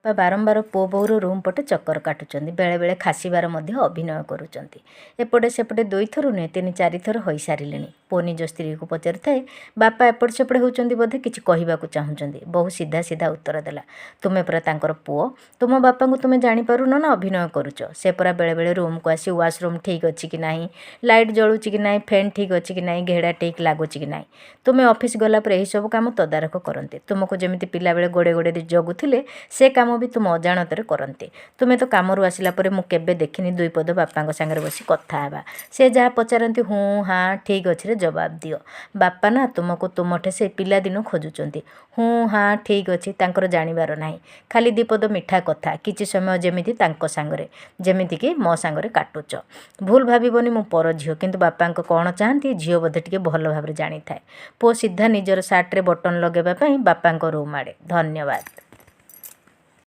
ବାପା ବାରମ୍ବାର ପୁଅ ବୋହୂର ରୁମ୍ ପଟେ ଚକ୍କର କାଟୁଛନ୍ତି। ବେଳେବେଳେ ଖାସିବାର ମଧ୍ୟ ଅଭିନୟ କରୁଛନ୍ତି। ଏପଟେ ସେପଟେ ଦୁଇଥର ନୁହେଁ, ତିନି ଚାରିଥର ହୋଇସାରିଲେଣି। ପୁଅ ନିଜ ସ୍ତ୍ରୀକୁ ପଚାରୁଥାଏ, ବାପା ଏପଟ ସେପଟ ହେଉଛନ୍ତି, ବୋଧେ କିଛି କହିବାକୁ ଚାହୁଁଛନ୍ତି। ବୋହୂ ସିଧା ସିଧା ଉତ୍ତର ଦେଲା, ତୁମେ ପରା ତାଙ୍କର ପୁଅ, ତୁମ ବାପାଙ୍କୁ ତୁମେ ଜାଣିପାରୁନ ନା ଅଭିନୟ କରୁଛ? ସେ ପରା ବେଳେବେଳେ ରୁମ୍କୁ ଆସି ୱାସରୁମ୍ ଠିକ୍ ଅଛି କି ନାହିଁ, ଲାଇଟ୍ ଜଳୁଛି କି ନାହିଁ, ଫ୍ୟାନ୍ ଠିକ୍ ଅଛି କି ନାହିଁ, ଘେଡ଼ା ଠିକ୍ ଲାଗୁଛି କି ନାହିଁ, ତୁମେ ଅଫିସ୍ ଗଲା ପରେ ଏହିସବୁ କାମ ତଦାରଖ କରନ୍ତି। ତୁମକୁ ଯେମିତି ପିଲାବେଳେ ଗୋଡ଼େ ଗୋଡ଼େ ଜଗୁଥିଲେ, ସେ କାମ ବି ତୁମ ଅଜାଣତରେ କରନ୍ତି। ତୁମେ ତ କାମରୁ ଆସିଲା ପରେ ମୁଁ କେବେ ଦେଖିନି ଦୁଇ ପଦ ବାପାଙ୍କ ସାଙ୍ଗରେ ବସି କଥା ହେବା। ସେ ଯାହା ପଚାରନ୍ତି, ହୁଁ ହାଁ, ଠିକ୍ ଅଛିରେ ଜବାବ ଦିଅ। ବାପା ନା ତୁମକୁ ତୁମଠେ ସେ ପିଲାଦିନୁ ଖୋଜୁଛନ୍ତି। ହୁଁ ହାଁ, ଠିକ୍ ଅଛି ତାଙ୍କର ଜାଣିବାର ନାହିଁ। ଖାଲି ଦୁଇ ପଦ ମିଠା କଥା, କିଛି ସମୟ ଯେମିତି ତାଙ୍କ ସାଙ୍ଗରେ, ଯେମିତିକି ମୋ ସାଙ୍ଗରେ କାଟୁଛ। ଭୁଲ ଭାବିବନି, ମୁଁ ପର ଝିଅ, କିନ୍ତୁ ବାପାଙ୍କ କ'ଣ ଚାହାନ୍ତି ଝିଅ ବୋଧେ ଟିକେ ଭଲ ଭାବରେ ଜାଣିଥାଏ। ପୁଅ ସିଧା ନିଜର ସାର୍ଟରେ ବଟନ୍ ଲଗାଇବା ପାଇଁ ବାପାଙ୍କ ରୁମ୍ ଆଡ଼େ। ଧନ୍ୟବାଦ।